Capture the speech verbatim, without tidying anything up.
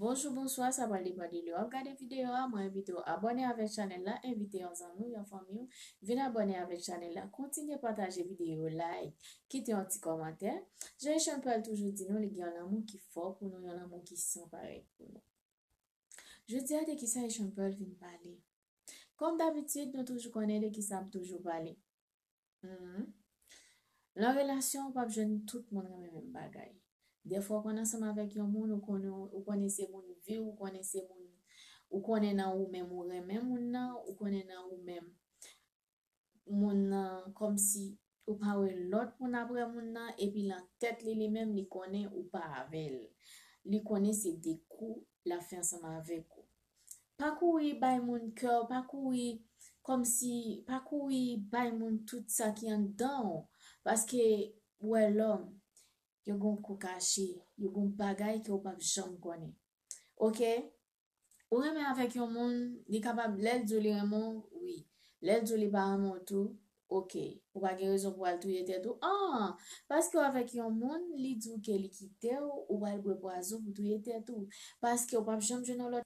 Bonjou, bonswa, sa pral depann de lè w ap gade videyo a. Mwen envite w abòne avèk chanèl la, envite yon zanmi w, yon fanmi w, vin abòne avèk chanèl la, kontinye pataje videyo, like, kite yon ti kòmantè. Jan Echann Pearl toujou di nou, li gen yon lanmou ki fò pou nou, yon lanmou ki san parèy pou nou. Jodi a, de kisa Echann Pearl vin pale? Kòm dabitid, nou toujou konnen de kisa m toujou pale. Mhm. Nan relasyon, ou p ap jwenn tout moun renmen menm bagay. Dèfwa, ou konn ansanm avèk yon moun, ou konnen, ou konnen se moun vi w, ou konnen se moun, ou konnen nan ou menm ou renmen moun nan, ou konnen nan ou menm moun nan, kòmsi ou pa wè lòt moun apre moun nan, epi nan tèt li, li menm, li konnen ou pa avè l. Li konnen se de kou l ap fè ansanm avèk ou. Pa kouri bay moun kè w, pa kouri kòmsi, pa kouri bay moun tout sa ki anndan w, paske ou wè lòm, yo gon kou kache, yo gon bagay ke w p ap janm konnen. Oke? Ou renmen avèk yon moun, li kapab, lè l di w li renmen w, wi. Lè l di w li pa renmen w tou, oke. Ou pa gen rezon pou w al touye tèt ou. An! Paske w avèk yon moun, li di w ke li kite w, ou pral bwè pwazon pou touye tèt ou. Paske w p ap janm jwenn yon lòt